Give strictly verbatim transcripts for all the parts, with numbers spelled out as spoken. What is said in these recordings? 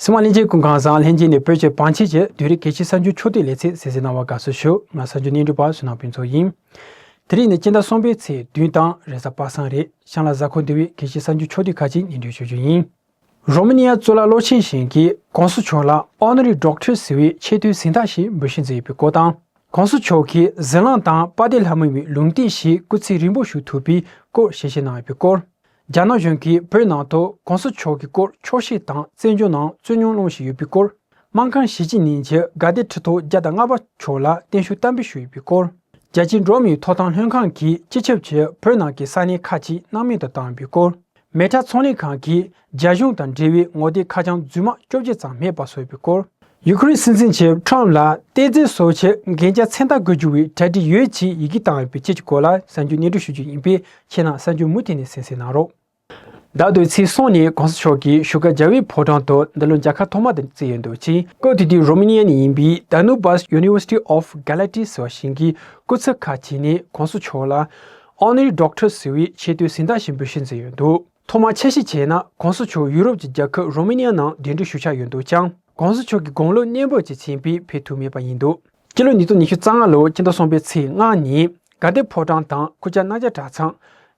ཚང་མ་ལྷན་རྒྱས་སྐུ་ཁམས་བཟང་། ལྷན་རྒྱས་ནས་བོད་ཀྱི་བང་ཆེན་གྱི་བདུན་རེའི་གལ་ཆེའི་གསར་འགྱུར་ཕྱོགས་བསྡུས་ལེ་ཚན་གསན་གཟིགས་གནང་བར་དགའ་བསུ་ཞུ། ང་གསར་འགྱུར་སྙན་སྒྲོན་པ་བསོད་ནམས་ཕུན་ཚོགས་ཡིན། དེ་རིང་ནི་སྤྱི་ཟླ་གསུམ་པའི་ཚེས་བདུན་དང་རེས་གཟའ་པ་སངས་རེད། གཤམ་ལ་གཟའ་འཁོར་འདི་བའི་གལ་ཆེའི་གསར་འགྱུར་ཕྱོགས་བསྡུས་ཁག་ཅིག་སྙན་སྒྲོན་ཞུ་རྒྱུ་ཡིན། རོ་མི་ནི་ཡ་གཙུག་ལག་སློབ་ཆེན་ཞིག་གིས་གོང་ས་མཆོག་ལ་Honorary Doctor ཟེར་བའི་ཆེ་མཐོའི་གཟེངས་རྟགས་ཤིག་འབུལ་བཞེས་མཛད་ཡོད་པའི་སྐོར་དང་། གོང་ས་མཆོག་གིས་ཟི་ལིང་དང་དཔལ་ལྡན་ལྷ་མོ་བའི་ལུང་བསྟན་ཞིག་སྐུ་ཚེ་རིང་པོ་བཞུགས་ཐུབ་པའི་སྐོར་ཞལ་བཞེས་གནང་ཡོད་པའི་སྐོར། རྒྱ་ནག་གཞུང་གིས་བོད་ནང་དུ་གོང་ས་མཆོག་གི་སྐོར་འཁྱོག་བཤད་དང་བཙན་བྱོལ་ནང་རྩོད་རྙོག་སློང་བཞིན་ཡོད་པའི་སྐོར། སྨར་ཁམས་ཞི་བྱེད་གླིང་གི་དགའ་ལྡན་ཁྲི་ཐོག་བརྒྱ་དང་ལྔ་པ་མཆོག་ལ་བརྟན་བཞུགས་བསྟར་འབུལ་ཞུས་ཡོད་པའི་སྐོར། རྒྱལ་སྤྱིའི་འགྲོ་བ་མིའི་ཐོབ་ཐང་ལྷན་ཁང་གིས་སྤྱི་ཁྱབ་ཀྱིས་བོད་ནང་གི་ས་གནས་ཁག་ཅིག་སྣང་མེད་དུ་བཏང་ཡོད་པའི་སྐོར། མེ་ཏྲ་ཚོང་ལས་ཁང་གིས་རྒྱ་གཞུང་དང་འབྲེལ་བའི་ངོ་དེབ་ཁ་བྱང་རྫུན་མ་བཅོ་བརྒྱད་ཙམ་མེད་པ་བཟོས་ཡོད་པའི་སྐོར། ཡུ་ཁུ་རེན་སྲིད་འཛིན་གྱིས་ཁྲམ་ལ་གཏན་རྫས་སོགས་ཀྱི་གན་རྒྱ་མཚན་རྟགས་བཀོད་རྒྱུ་བའི་གྲ་སྒྲིག་ཡོད་ཅེས་ཡི་གེ་བཏང་ཡོད་པའི་སྐོར་ལ་གསར་འགྱུར་སྙན་སྒྲོན་ཞུ་རྒྱུ་ཡིན་པས། ཁྱེད་རྣམས་གསར་འགྱུར་མུ་མཐུད་ནས་གསན་གཟིགས་གནང་རོགས། ཟླ་བདུན་ཚེས་གསུམ་ཉིན་གོང་ས་མཆོག་གིས་བཞུགས་སྒར་རྒྱལ་བའི་ཕོ་བྲང་དུ་འདི་ལོ་མཇལ་ཁ་ཐོག་མ་དེ་བསྩལ་ཡོད་འདུག་ཅིང་། སྐབས་དེ་དུས་རོ་མི་ནི་ཡ་ནས་ཡིན་པའི་Danubas University of Galatia ཟེར་བ་ཞིག་གི་སྐུ་ཚབ་ཁག་ཅིག་ནས་གོང་ས་མཆོག་ལ་Honorary Doctor ཟེར་བའི་ཆེ་མཐོའི་གཟེངས་རྟགས་ཤིག་འབུལ་བཞེས་མཛད་ཡོད་འདུག་ཐོག་མར་ཆ་ཤས་བྱས་ན། གོང་ས་མཆོག་ཡུ་རོབ་ཀྱི་རྒྱལ་ཁབ་རོ་མི་ནི་ཡ་ནང་གདན་འདྲེན་ཞུ་འཆར་ཡོད་འདུག་ཀྱང་། གོང་ས་མཆོག་གི་དགུང་ལོ་མཉེན་པོ་ཅིག་ཕྱིན་པས་ཕེབས་ཐུབ་མེད་པ་ཡིན་འདུག་སྤྱི་ལོ་ཉིས་སྟོང་ཉི་ཤུ་རྩ་ལྔ་ལོའི་སྤྱི་ཟླ་གསུམ་པའི་ཚེས་ལྔ་ཉིན་དགའ་ལྡན་ཕོ་བྲང་དང་གུར་དཀར་གནམ་བྱཱར་གྲྭ་ཚང་།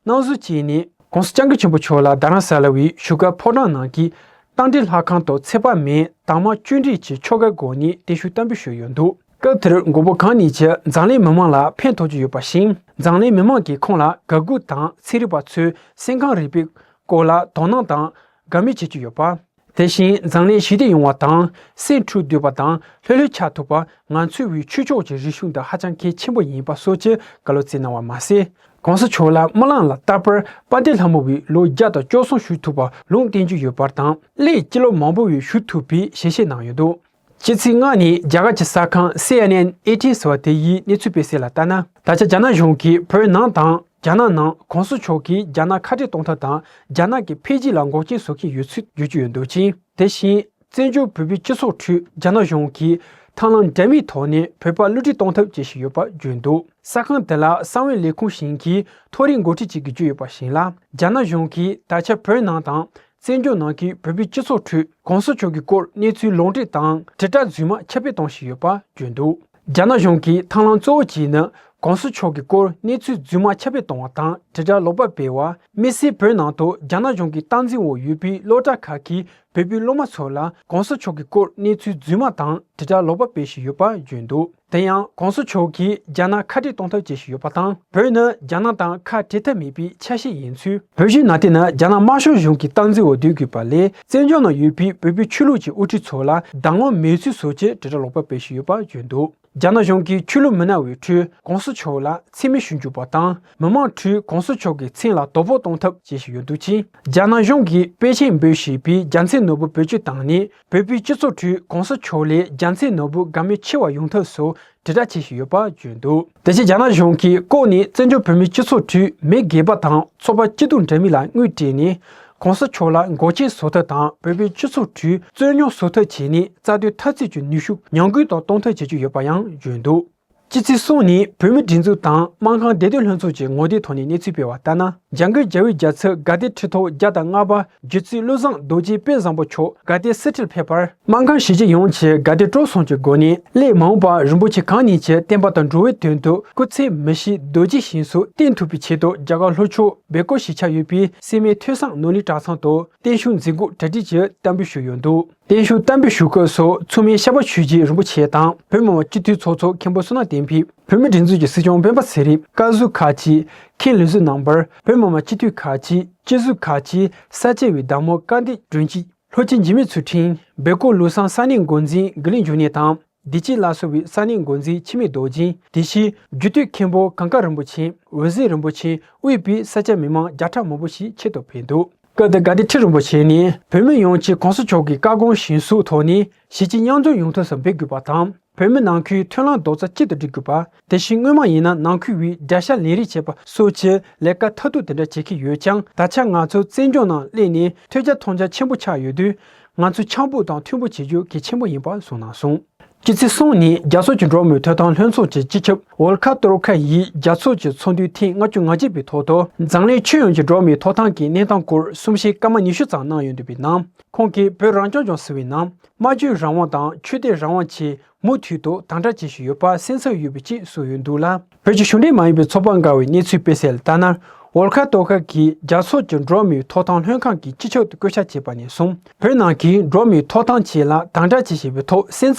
གནམ་ཟོར་བཅས་ནས་གོང་ས་སྐྱབས་མགོན་ཆེན་པོ་མཆོག་ལ་རྡ་རམ་ས་ལ་བའི་བཞུགས་སྒར་ཕོ་བྲང་ནང་གི་རྟེན་འབྲེལ་ལྷ་ཁང་དུ་ཚེས་པ་མེ་དྭངས་མ་བཅུད་འདྲེས་ཀྱི་ཆོ་གའི་སྒོ་ནས་བརྟན་བཞུགས་བསྟར་འབུལ་ཞུས་ཡོད་འདུག་སྐབས་དེར་མགོན་པོ་གང་ཉིད་ཀྱིས་འཛམ་གླིང་མི་མང་ལ་ཕན་ཐོགས་ཀྱི་ཡོད་པ་བཞིན། འཛམ་གླིང་མི་མང་གིས་ཁོང་ལ་དགའ་མགུ་དང་ཚན་རིག་པ་ཚོའི་སེམས་ཁམས་རིག་པའི་སྐོར་ལ་དོ་སྣང་དང་དགའ་མོས་བྱེད་ཀྱི་ཡོད་པ། དེ་བཞིན་འཛམ་གླིང་ཞི་བདེ་ཡོང་བ་དང་སེམས་འཁྲུག་སྡོད་པ་དང་ལྷོད་ལྷོད་ཆགས་ཐུབ་པ་ང་ཚོའི་བའི་ཆོས་ཕྱོགས་ཀྱི་རིག་གཞུང་དང་ཧ་ཅང་གལ་ཆེན་པོ་ཡིན་པ་སོགས་ཀྱི་བཀའ་སློབ་སྩལ་གནང་བ་མ་ཟད། གོང་ས་མཆོག་ལ་སྨོན་ལམ་ལ་བརྟག་པར་དཔལ་ལྡན་ལྷ་མོ་བའི་ལོ་བརྒྱ་དང་བཅུ་གསུམ་བཞུགས་ཐུབ་པ་ལུང་བསྟན་རྒྱུ་ཡོད་པ་དང་། སླད་སྤྱི་ལོ་མང་པོ་བའི་བཞུགས་ཐུབ་པའི་ཞལ་བཞེས་གནང་ཡོད་འདུག་སྤྱི་ཚེས་ལྔ་ཉིན་རྒྱ་གར་གྱི་གསར་ཁང་C N N eighteen ཟེར་བ་དེ་ཡིས་གནས་ཚུལ་སྤེལ་གསལ་ལ་ལྟར་ན། ད་ཆ་རྒྱ་ནག་གཞུང་གིས་བོད་ནང་དང་རྒྱ་ནག་ནང་གོང་ས་མཆོག་གིས་རྒྱ་ནག་ཁ་བྲལ་གཏོང་ཐབས་དང་རྒྱ་ནག་གི་འཕེལ་རྒྱས་ལ་འགོག་རྐྱེན་བཟོ་མཁན་ཡོད་ཚུལ་བརྗོད་ཀྱི་ཡོད་འདུག་ཅིང་། དེ་བཞིན་བཙན་བྱོལ་བོད་པའི་སྤྱི་ཚོགས་ཁྲོད་རྒྱ་ནག་གཞུང་གིས་ཐབས་ལམ་འདྲ་མིན་ཐོག་ནས་བོད་པ་བསླུ་བྲིད་གཏོང་ཐབས་བྱེད་བཞིན་ཡོད་པ་བརྗོད་འདུག་གསར་ཁང་དེ་ལ་གསང་བའི་ལས་ཁུངས་ཤིག་གི་མཐོ་རིམ་འགོ་ཁྲིད་ཅིག་གིས་བརྗོད་ཡོད་པ་ཞིག་ལ། རྒྱ་ནག་གཞུང་གིས་ད་ཆ་བོད་ནང་དང་བཙན་བྱོལ་ནང་གི་བོད་པའི་སྤྱི་ཚོགས་ཁྲོད་གོང་ས་མཆོག་གི་སྐོར་གནས་ཚུལ་ལོག་འགྲེལ་དང་དྲིལ་བསྒྲགས་རྫུན་མ་ཁྱབ་སྤེལ་གཏོང་བཞིན་ཡོད་པ་བརྗོད་འདུག་རྒྱ་ནག་གཞུང་གི་ཐབས་ལམ་གཙོ་བོ་གཅིག་ནི་གོང་ས་མཆོག་གི་སྐོར་གནས་ཚུལ་རྫུན་མ་ཁྱབ་སྤེལ་གཏོང་བ་དང་དྲིལ་བསྒྲགས་ལོག་པ་སྤེལ་བ། དམིགས་བསལ་བོད་ནང་དུ་རྒྱ་ནག་གཞུང་གི་སྟངས་འཛིན་འོག་ཡོད་པའི་སློབ་གྲྭ་ཁག་གི་བོད་པའི་སློབ་མ་ཚོ་ལ་གོང་ས་མཆོག་གི་སྐོར་གནས་ཚུལ་རྫུན་མ་དང་དྲིལ་བསྒྲགས་ལོག་པ་སྤེལ་བཞིན་ཡོད་པ་བརྗོད་འདུག་དེ་ཡང་གོང་ས་མཆོག་གིས་རྒྱ་ནག་ཁ་བྲལ་གཏོང་ཐབས་བྱེད་བཞིན་ཡོད་པ་དང་། བོད་ནི་རྒྱ་ནག་དང་ཁ་བྲལ་ཐབས་མེད་པའི་ཆ་ཤས་ཡིན་ཚུལ། བོད་གཞུང་ནང་བསྟན་ནི་རྒྱ་ནག་དམར་ཤོག་གཞུང་གི་སྟངས་འཛིན་འོག་སྡོད་དགོས་པ་ལས། བཙན་བྱོལ་ནང་ཡོད་པའི་བོད་པའི་ཆོས་ལུགས་ཀྱི་དབུ་ཁྲིད་ཚོ་ལ་གདམས་ངག་མེད་ཚུལ་སོགས་ཀྱི་དྲིལ་བསྒྲགས་ལོག་པ་སྤེལ་བཞིན་ཡོད་པ་བརྗོད་འདུག་རྒྱ་ནག་གཞུང་གིས་ཆོས་ལུགས་མི་སྣ་བའི་ཁྲོད་གོང་ས་མཆོག་ལ་མཚན་སྨད་ཞུ་འཇུག་པ་དང་། མི་མང་ཁྲོད་གོང་ས་མཆོག་གི་མཚན་ལ་དོ་ཕོག་གཏོང་ཐབས་བྱེད་བཞིན་ཡོད་འདུག་ཅིང་། རྒྱ་ནག་གཞུང་གིས་པེ་ཅིན་འབོད་བཞིན་པའི་རྒྱལ་མཚན་ནོར་བུ་བེད་སྤྱོད་བཏང་ནས། བོད་པའི་སྤྱི་ཚོགས་ཁྲོད་གོང་ས་མཆོག་ལས་རྒྱལ་མཚན་ནོར་བུ་དགའ་མོས་ཆེ་བ་ཡོང་ཐབས་སོགས་དྲིལ་བསྒྲགས་བྱེད་བཞིན་ཡོད་པ་བརྗོད་འདུག་དེ་བཞིན་རྒྱ་ནག་གཞུང་གིས་ལྐོག་ནས་བཙན་བྱོལ་བོད་མིའི་སྤྱི་ཚོགས་ཁྲོད་མི་སྒེར་པ་དང་ཚོགས་པ་སྐྱིད་སྡུག་འདྲ་མིན་ལ་དངུལ་སྤྲད་ནས། གོང་ས་མཆོག་ལ་འགོག་རྐྱེན་བཟོ་ཐབས་དང་བོད་པའི་སྤྱི་ཚོགས་ཁྲོད་རྩོད་རྙོག་བཟོ་ཐབས་བྱས་ནས། རྩ་དོན་འཐབ་རྩོད་ཀྱི་ནུས་ཤུགས་ཉམས་རྒུད་དུ་གཏོང་ཐབས་བྱེད་ཀྱི་ཡོད་པ་ཡང་བརྗོད་འདུག་སྤྱི་ཚེས་གསུམ་ཉིན་བོད་མིའི་སྒྲིག་འཛུགས་དང་སྨར་ཁམས་བདེ་དོན་ལྷན་ཚོགས་ཀྱི་ངོ་དེབ་ཐོག་ནས་གནས་ཚུལ་སྤེལ་བ་ལྟར་ན། འཇམ་མགོན་རྒྱལ་བའི་རྒྱལ་ཚབ་དགའ་ལྡན་ཁྲི་ཐོག་བརྒྱ་དང་ལྔ་པ་རྒྱུད་གཅིག་བློ་བཟང་རྡོ་རྗེ་དཔལ་བཟང་པོ་མཆོག་དགའ་ལྡན་གསེར་ཁྲིར་ཕེབས་པར། སྨར་ཁམས་གཞིས་བྱེས་ཡོངས་ཀྱིས་དགའ་ལྡན་སྤྲོ་གསུམ་གྱི་སྒོ་ནས་སླད་མ་འོངས་པར་རིན་པོ་ཆེ་གང་ཉིད་ཀྱི་བསྟན་པ་དང་འགྲོ་བའི་དོན་དུ་སྐུ་ཚེ་མི་ཤིགས་རྡོ་རྗེ་བཞེངས་སུ་བརྟན་ཐུབ་པའི་ཆེད་དུ་རྒྱ་གར་ལྷོ་ཕྱོགས་སྦེལ་ཀོབ་གཞིས་ཆགས་ཡོད་པའི་སི་མེ་ཐོས་བསམ་ནོར་གླིང་གྲྭ་ཚང་དུ་བརྟན་བཞུགས་མཛད་སྒོ་གྲ་སྒྲིག་གིས་བསྟར་འབུལ་ཞུས་ཡོད་འདུག་བརྟན་བཞུགས་བསྟར་འབུལ་ཞུ་སྐབས་སུ་མཚུངས་མེད་ཤར་པ་ཆོས་རྗེ་རིན་པོ་ཆེ་དང་བོད་མི་མང་སྤྱི་འཐུས་ཚོགས་གཙོ་མཁན་པོ་བསོད་ནམས་བསྟན་འཕེལ། བོད་མིའི་སྒྲིག་འཛུགས་ཀྱི་སྲིད་སྐྱོང་སྤེན་པ་ཚེ་རིང་། བཀའ་ཟུར་ཁག་ཅིག་མཁན་སློབ་ཟུར་རྣམ་པར་བོད་མི་མང་སྤྱི་འཐུས་ཁག་ཅིག་སྤྱི་ཟུར་ཁག་ཅིག་ས་སྐྱ་པའི་བདག་མོ་སྐལ་ལྡན་སྒྲོན་སྐྱིད། ལྷོ་སྤྱི་འཇིགས་མེད་ཚུལ་ཁྲིམས། སྦེལ་ཀོབ་ལུས་བསམ་ས་གནས་འགོ་འཛིན་དགེ་ལེགས་འབྱུང་གནས་དང་། བདེ་སྐྱིད་བླ་གཟའ་པའི་ས་གནས་འགོ་འཛིན་འཆི་མེད་རྡོ་རྗེ། དེ་བཞིན་རྒྱུད་སྟོད་མཁན་པོ་གངས་དཀར་རིན་པོ་ཆེ། འོད་ཟེར་རིན་པོ་ཆེ་དབུས་པའི་ས་སྐྱ་མི་མང་བརྒྱ་ཕྲག་མང་པོ་ཞིག་ཆེད་དུ་ཕེབས་འདུག་སྐབས་དེར་དགའ་ལྡན་ཁྲི་རིན་པོ་ཆེ་ནས་བོད་མི་ཡོངས་ཀྱིས་གོང་ས་མཆོག་གི་བཀའ་དགོངས་གཞིར་བཟུང་ཐོག་ནས་གཞིས་བྱེས་མཉམ་འཛོམས་ཡོང་ཐབས་སུ་འབད་དགོས་པ་དང་། བོད་མི་ནང་ཁུལ་མཐུན་ལམ་རྡོག་རྩ་གཅིག་ཏུ་སྒྲིལ་དགོས་པ། དེ་བཞིན་སྔོན་མ་ཡིན་ན་ནང་ཁུལ་བའི་དགྲ་ཤ་ལེན་རེས་བྱེད་པ་སོགས་ཀྱི་ལས་ཀ་མཐར་ཐུག་དེ་འདྲ་བྱེད་ཀྱི་ཡོད་ཀྱང་། ད་ཆ་ང་ཚོ་བཙན་བྱོལ་ནང་སླེབས་ནས་ཐོས་རྒྱ་མཐོང་རྒྱ་ཆེན་པོ་ཆགས་ཡོད་དུས། ང་ཚོས་འཆམ་པོ་དང་མཐུན་པོ་བྱེད་རྒྱུ་གལ་ཆེན་པོ་ཡིན་པ་གསུངས་གནང་སོང་། སྤྱི་ཚེས་གསུམ་ཉིན་རྒྱལ་ཚོགས་ཀྱི་འགྲོ་བ་མིའི་ཐོབ་ཐང་ལྷན་ཚོགས་ཀྱི་སྤྱི་ཁྱབ་ཝོལ་ཁ་ཏོ་རོ་ཁ་ཡིས་རྒྱལ་ཚོགས་ཀྱི་ཚོགས་འདུའི་ཐེངས་ལྔ་བཅུ་ང་གཅིག་པའི་ཐོག་ཏུ་འཛམ་གླིང་ཁྱོན་ཡོངས་ཀྱི་འགྲོ་བ་མིའི་ཐོབ་ཐང་གི་གནས་སྟངས་སྐོར་གསུང་བཤད་སྐར་མ་ཉི་ཤུ་ཙམ་གནང་ཡོད་འདུག་པའི་ནང་། ཁོང་གིས་བོད་རང་སྐྱོང་ལྗོངས་ཟེར་བའི་ནང་སྨྲ་བརྗོད་རང་དབང་དང་ཆོས་དད་རང་དབང་ཆེད་མུ་མཐུད་དུ་དམ་དྲག་བྱེད་བཞིན་ཡོད་པ་སེམས་འཚབ་ཡོད་པའི་ཆེད་གསུངས་ཡོད་འདུག་ལ། བོད་ཀྱི་གཞུང་འབྲེལ་མ་ཡིན་པའི་ཚོགས་པ་འགའ་བའི་གནས་ཚུལ་སྤེལ་གསལ་ལ་ལྟར་ན། ཝོལ་ཁ་ཏོ་ཁ་གིས་རྒྱལ་ཚོགས་ཀྱི་འགྲོ་བ་མིའི་ཐོབ་ཐང་ལྷན་ཁང་གི་སྤྱི་ཁྱབ་ཏུ་བསྐོ་བཞག་བྱས་པ་ནས་བཟུང་། བོད་ནང་གི་འགྲོ་བ་མིའི་ཐོབ་ཐང་ཆེད་ལ་དམ་དྲག་བྱེད་བཞིན་པའི་ཐོག་སེམས་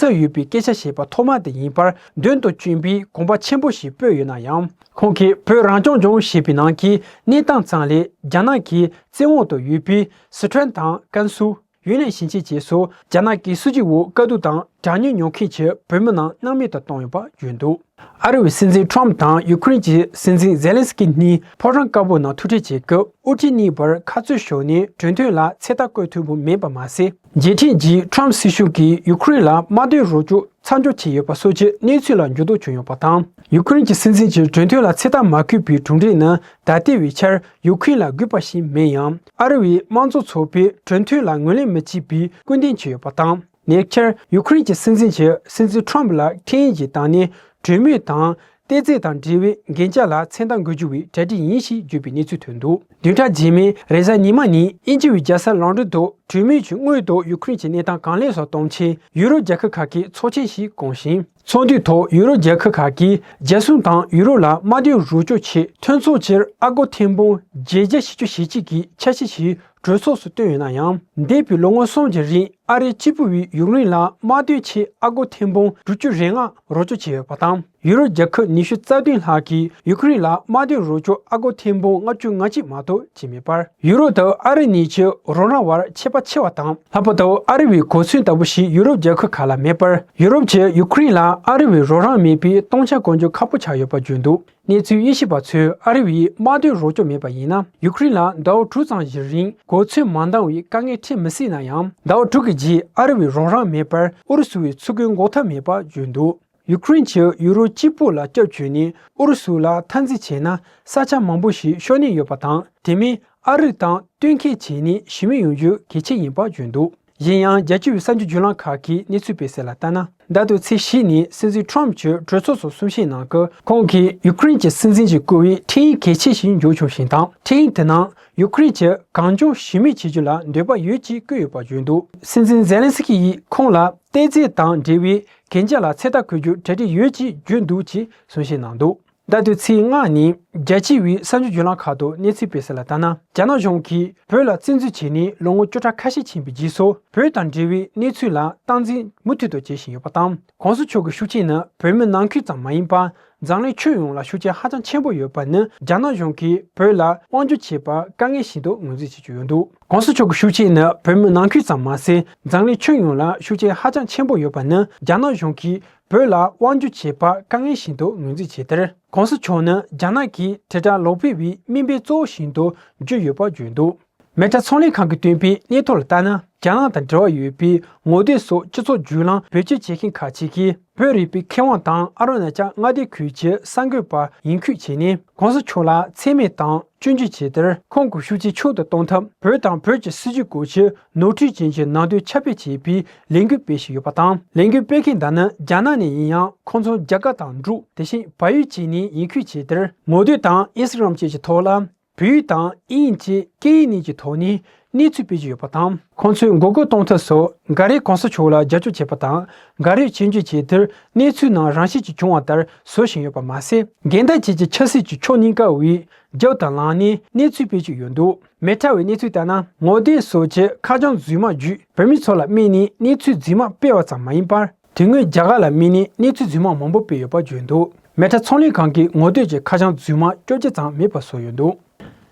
འཚབ་ཡོད་པའི་སྐད་ཆ་བཤད་པ་ཐོག་མ་དེ་ཡིན་པར་མདུན་དུ་བསྐྱོན་པའི་གོམ་པ་ཆེན་པོ་ཞིག་སྤོས་ཡོད་ན་ཡང་། ཁོང་གིས་བོད་རང་སྐྱོང་ལྗོངས་ཞེས་པའི་ནང་གི་གནས་སྟངས་ཙམ་ལས། རྒྱ་ནག་གི་བཙན་འོག་ཏུ་ཡོད་པའི་སི་ཁྲོན་དང་ཀན་སུའུ། ཡུན་ནན་ཞིང་ཆེན་བཅས་སུ་རྒྱ་ནག་གི་སྲིད་ཇུས་འོག་དཀའ་སྡུག་དང་དྲག་གནོན་མྱོང་མཁན་གྱི་བོད་མི་རྣམས་སྣང་མེད་དུ་བཏང་ཡོད་པ་བརྗོད་འདུག་ཨ་རི་བའི་སྲིད་འཛིན་ཁྲོམ་དང་ཡུ་ཁུ་རེན་གྱི་སྲིད་འཛིན་ཛེ་ལན་སི་ཀི་གཉིས་ཕོ་བྲང་དཀར་པོའི་ནང་ཐུག་འཕྲད་བྱེད་སྐབས། དབུ་ཁྲིད་གཉིས་བར་ཁ་རྩོད་ཤོར་ནས་གྲོས་མཐུན་ལ་ཚོད་ལྟ་བཀོད་ཐུབ་པ་མེད་པ་མ་ཟད། རྗེས་ཁྲིམས་ཀྱིས་ཁྲོམ་སྲིད་གཞུང་གིས་ཡུ་ཁུ་རེན་ལ་དམག་དོན་རོགས་སྐྱོར་མཚམས་འཇོག་བྱས་ཡོད་པ་སོགས་ཀྱི་གནས་ཚུལ་ལ་འགྱུར་ལྡོག་བྱུང་ཡོད་པ་དང་། ཡུ་ཁུ་རེན་གྱི་སྲིད་འཛིན་གྱིས་གྲོས་མཐུན་ལ་ཚོད་ལྟ་མ་བཀོད་པའི་གྲུབ་འབྲས་ནི་ད་ལྟའི་བའི་ཆར་ཡུ་ཁུ་རེན་ལ་དགོས་པ་ཞིག་མིན་ཡང་། ཨ་རི་བའི་དམངས་གཙོ་ཚོགས་པས་གྲོས་མཐུན་ལ་ངོས་ལེན་མི་བྱེད་པའི་སྐུལ་འདེད་བྱས་ཡོད་པ་དང་། ཉེ་ཆར་ཡུ་ཁུ་རེན་གྱི་སྲིད་འཛིན་གྱིས་སྲིད་འཛིན་ཁྲོམ་ལ་འཕྲིན་ཡིག་ཅིག་བཏང་ནས། གྲོས་མོལ་དང་། ཏེ་ཙེ་དང་འབྲེལ་བའི་གན་རྒྱ་ལ་མཚན་རྟགས་འགོད་རྒྱུ་བའི་གྲ་སྒྲིག་ཡིན་ཞེས་བརྗོད་པའི་གནས་ཚུལ་ཐོན་འདུག་བདུན་ཕྲག་རྗེས་མའི་རེས་གཟའ་ཉི་མ་ཉིན་དབྱིན་ཇི་བའི་རྒྱལ་ས་ལོན་ཌོན་དུ་གྲོས་མོལ་གྱི་སྔོན་དུ་ཡུ་ཁུ་རེན་གྱི་གནས་སྟངས་གང་ལེགས་སུ་གཏོང་ཆེད་ཡུ་རོབ་རྒྱལ་ཁབ་ཁག་གིས་ཚོགས་ཆེན་ཞིག་བསྐོངས་ཤིང་། ཚོགས་འདུའི་ཐོག་ཡུ་རོབ་རྒྱལ་ཁབ་ཁག་གིས་རྒྱལ་སྲུང་དང་ཡུ་རོབ་ལ་དམག་དོན་རོགས་སྐྱོར་ཆེད་མཐུན་ཚོགས་སྤྱིར་ཨ་སྒོར་ཐེར་འབུམ་བརྒྱད་བརྒྱ་བཞི་བཅུ་ཞེ་གཅིག་གི་འཆར་གཞི་ཞིག་གྲོས་ཚོགས་སུ་བཏོན་ཡོད་ན་ཡང་། འདས་པའི་ལོ་ངོ་གསུམ་གྱི་རིང་ཨ་རིའི་གཅིག་པུ་བས་ཡུཀ་རེན་ལ་དམག་དོན་ཆེད་ཨ་སྒོར་ཐེར་འབུམ་དྲུག་ཅུ་རེ་ལྔ་རོགས་སྐྱོར་བྱས་ཡོད་པ་དང་། ཡུ་རོབ་རྒྱལ་ཁབ་ཉི་ཤུ་རྩ་བདུན་ལྷག་གིས་ཡུཀ་རེན་ལ་དམག་དོན་རོགས་སྐྱོར་ཨ་སྒོར་ཐེར་འབུམ་ལྔ་བཅུ་ང་གཅིག་མ་གཏོགས་བྱས་མེད་པར། ཡུ་རོབ་དང་ཨ་རི་གཉིས་ཀྱི་རོགས་རམ་བར་ཁྱད་པར་ཆེ་བ་དང་། ལྷག་པར་དུ་ཨ་རི་བའི་གོ་མཚོན་ལྟ་བུ་ཞིག་ཡུ་རོབ་རྒྱལ་ཁབ་ཁག་ལ་མེད་པར། ཡུ་རོབ་ཀྱིས་ཡུཀ་རེན་ལ་ཨ་རི་བའི་རོགས་རམ་མེད་པའི་སྟོང་ཆ་བཀོད་རྒྱུ་ཁག་པོ་ཆགས་ཡོད་པ་བརྗོད་འདུག་གནས་ཚུལ་དབྱེ་ཞིབ་པ་ཚོས་ཨ་རི་བས་དམག་དོན་རོགས་སྐྱོར་མེད་པ་ཡིན་ན། ཡུཀ་རེན་ལ་ཟླ་བ་དྲུག་ཙམ་ཞིག་རིང་གོ་མཚོན་མ་འདང་བའི་དཀའ་ངལ་འཕྲད་མི་སྲིད་ན་ཡང་། ཟླ་བ་དྲུག་གི་རྗེས་ཨ་རི་བའི་རོགས་རམ་མེད་པར་ཨུ་རུ་སུ་བས་ཚུར་རྒོལ་འགོག་ཐབས་མེད་པ་བརྗོད་འདུག་ཡུཀ་རེན་གྱིས་ཡུ་རོབ་གཅིག་པུ་ལ་སྐྱབས་བཅོལ་ནས་ཨུ་རུ་སུ་ལ་འཐབ་འཛིང་བྱས་ན་ས་ཆ་མང་པོ་ཞིག་ཤོར་ཉེན་ཡོད་པ་དང་། དེ་མིན་ཨ་རི་དང་གཏན་འཁེལ་བྱས་ནས་ཞི་མོལ་ཡོང་རྒྱུ་གལ་ཆེ་ཡིན་པ་བརྗོད་འདུག་གཞན་ཡང་རྒྱལ་སྤྱི་བའི་གསར་འགྱུར་བརྒྱུད་ལམ་ཁག་གིས་གནས་ཚུལ་སྤེལ་གསལ་ལ་ལྟར་ན། ཟླ་དུས་ཚེས་བཞི་ཉིན་སྲིད་འཛིན་ཁྲོམ་གྱིས་གྲོས་ཚོགས་སུ་གསུང་བཤད་གནང་སྐབས། ཁོང་གིས་ཡུ་ཁུ་རེན་གྱི་སྲིད་འཛིན་གྱིས་བསྐུར་བའི་འཕྲིན་ཡིག་གལ་ཆེ་ཞིག་འབྱོར་བྱུང་ཞིང་དང་། འཕྲིན་ཡིག་དེ་ནང་ཡུ་ཁུ་རེན་གྱིས་གང་བྱུང་ཞི་མོལ་བྱེད་རྒྱུ་ལ་འདོད་པ་ཡོད་ཅེས་བཀོད་ཡོད་པ་བརྗོད་འདུག་སྲིད་འཛིན་ཛེ་ལན་སི་ཀི་ཡིས་ཁོང་ལ་ཏེ་ཙེ་དང་འབྲེལ་བའི་གན་རྒྱ་ལ་ཚོད་ལྟ་བཀོད་རྒྱུར་གྲ་སྒྲིག་ཡོད་ཅེས་བརྗོད་འདུག་ཅེས་གསུང་བཤད་གནང་འདུག་ཟླ་དུས་ཚེས་ལྔ་ཉིན་རྒྱལ་སྤྱི་བའི་གསར་འགྱུར་བརྒྱུད་ལམ་ཁག་ཏུ་གནས་ཚུལ་སྤེལ་གསལ་ལ་ལྟར་ན། རྒྱ་ནག་གཞུང་གིས་བོད་ལ་བཙན་འཛུལ་བྱས་ནས་ལོ་ངོ་བཅུ་ཕྲག་ཁ་ཤས་ཕྱིན་པའི་རྗེས་སུ། བོད་དང་འབྲེལ་བའི་གནས་ཚུལ་ལ་སྟངས་འཛིན་མུ་མཐུད་དུ་བྱེད་བཞིན་ཡོད་པ་དང་། ༸གོང་ས་མཆོག་གི་ཤུགས་རྐྱེན་ནི་བོད་མི་ནང་ཁུལ་ཙམ་མ་ཡིན་པར། འཛམ་གླིང་ཁྱོན་ཡོངས་ལ་ཤུགས་རྐྱེན་ཧ་ཅང་ཆེན་པོ་ཡོད་པ་ནི། རྒྱ་ནག་གཞུང་གིས་བོད་ལ་དབང་སྒྱུར་བྱེད་པར་དཀའ་ངལ་ཞིག་ཏུ་ངོས་འཛིན་བྱེད་ཀྱི་ཡོད་འདུག ༸གོང་ས་མཆོག་གི་ཤུགས་རྐྱེན་ནི་བོད་མི་ནང་ཁུལ་ཙམ་མ་ཟད། འཛམ་གླིང་ཁྱོན་ཡོངས་ལ་ཤུགས་རྐྱེན་ཧ་ཅང་ཆེན་པོ་ཡོད་པ་ནི། རྒྱ་ནག་གཞུང་གིས་བོད་ལ་དབང་སྒྱུར་བྱེད་པར་དཀའ་ངལ་ཞིག་ཏུ་ངོས་འཛིན་བྱས་དེར། ༸གོང་ས་མཆོག་ནི་རྒྱ་ནག་གི་དྲིལ་བསྒྲགས་ལོག་སྤེལ་བའི་མིང་དཔེ་གཙོ་བོ་ཞིག་ཏུ་གྱུར་ཡོད་པ་བརྗོད་འདུག་མེ་ཏྲ་ཚོང་ལས་ཁང་གིས་བཏོན་པའི་གནས་ཐོ་ལ་ལྟར་ན། རྒྱ་ནག་དང་འབྲེལ་བ་ཡོད་པའི་ངོ་དེབ་སོགས་སྤྱི་ཚོགས་བརྒྱུད་ལམ་བེད་སྤྱོད་བྱེད་མཁན་ཁག་ཅིག་གིས། བོད་རིག་པའི་མཁས་དབང་དང་ཨ་རུ་ན་ཅལ་མངའ་སྡེ་ཁུལ་གྱི་གསར་འགོད་པ་ཡིན་ཁུལ་བྱས་ནས། ༸གོང་ས་མཆོག་ལ་མཚན་སྨད་དང་སྐྱོན་བརྗོད་བྱས་དེར། ཁོང་གི་ཤུགས་རྐྱེན་ཆུང་དུ་གཏོང་ཐབས། བོད་དང་བོད་ཀྱི་སྲིད་བྱུས་སྐོར་གྱི་ནོར་འཁྲུལ་ཅན་གྱི་ནང་དོན་ཁྱབ་སྤེལ་བྱེད་པའི་ལས་འགུལ་སྤེལ་བཞིན་ཡོད་པ་དང་། ལས་འགུལ་སྤེལ་མཁན་དག་ནི་རྒྱ་ནག་ནས་ཡིན་ཡང་། ཁོང་ཚོ་རྒྱ་གར་དང་འབྲུག་དེ་བཞིན་བལ་ཡུལ་བཅས་ནས་ཡིན་ཁུལ་བྱས་དེར། ངོ་དེབ་དང་ཨིན་སི་ཊ་གྷ་རམ་བཅས་ཀྱི་ཐོག་ལ། བོད་ཡིག་དང་དབྱིན་ཡིག་བཅས་སྐད་ཡིག་གཉིས་ཀྱི་ཐོག་ནས་གནས་ཚུལ་སྤེལ་གྱི་ཡོད་པ་དང་། ཁོང་ཚོས་མགོ་སྐོར་གཏོང་ཐབས་སུ། འགའ་རེས་༸གོང་ས་མཆོག་ལ་རྒྱབ་སྐྱོར་བྱེད་པ་དང་། འགའ་རེས་སྐྱོན་བརྗོད་བྱས་དེར། གནས་ཚུལ་ནང་རང་བཞིན་གྱིས་བྱུང་བ་ལྟར་བཟོ་བཞིན་ཡོད་པ་མ་ཟད། རྒན་དར་བཅས་ཀྱི་ཆབ་སྲིད་ཀྱི་ཕྱོགས་གཉིས་ཀ་བས་རྒྱབ་དང་ལངས་ནས་གནས་ཚུལ་སྤེལ་གྱི་ཡོད་འདུག་མེ་ཏྲ་བའི་གནས་ཚུལ་ལྟར་ན། ངོ་དེབ་སོགས་ཀྱི་ཁ་བྱང་རྫུན་མ་བརྒྱུད་བོད་མི་ཚོ་ལ་སྨད་ནས་གནས་ཚུལ་རྫུན་མ་སྤེལ་བ་ཙམ་མ་ཡིན་པར། དེ་སྔོན་རྒྱ་གར་ལ་སྨད་ནས་གནས་ཚུལ་རྫུན་མ་མང་པོ་སྤེལ་ཡོད་པ་བརྗོད་འདུག་མེ་ཏྲ་ཚོང་ལས་ཁང་གིས་ངོ་དེབ་ཀྱི་ཁ་བྱང་རྫུན་མ་བཅོ་བརྒྱད་ཙམ་མེད་པ་བཟོས་ཡོད་འདུག་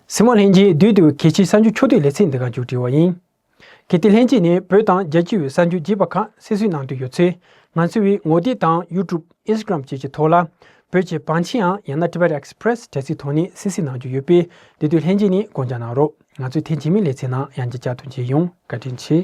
གཟིགས་མོ་ལྷན་རྒྱས། བདུད་འདུལ་བའི་གལ་ཆེའི་གསར་འགྱུར་ཕྱོགས་བསྡུས་ལེ་ཚན་འདི་ག་མཇུག་སྒྲིལ་བ་ཡིན། གལ་ཏེ་ལྷན་རྒྱས་ནས་བོད་དང་རྒྱལ་སྤྱི་བའི་གསར་འགྱུར་རྒྱས་པ་ཁག་གསན་གཟིགས་གནང་འདོད་ཡོད་ཚེ། ང་ཚོའི་ངོ་དེབ་དང་ཡུ་ཊུབ། ཨིན་སི་ཊ་གྷ་རམ་བཅས་ཀྱི་ཐོག་ལ། བོད་ཀྱི་བང་ཆེན་ཡང་ཡང་ན་Tibet Express དྲ་ཚིགས་ཐོག་ནས་གསན་གཟིགས་གནང་རྒྱུ་ཡོད་པས། དེ་དུས་ལྷན་རྒྱས་ནས་སྐོང་རྒྱག་གནང་རོགས། ང་ཚོས་ཐེངས་རྗེས་མའི་ལེ་ཚན་ནང་ཡང་བསྐྱར་བཅར་ཐུབ་ཆེད་ཡོང་། བཀའ་དྲིན་ཆེ།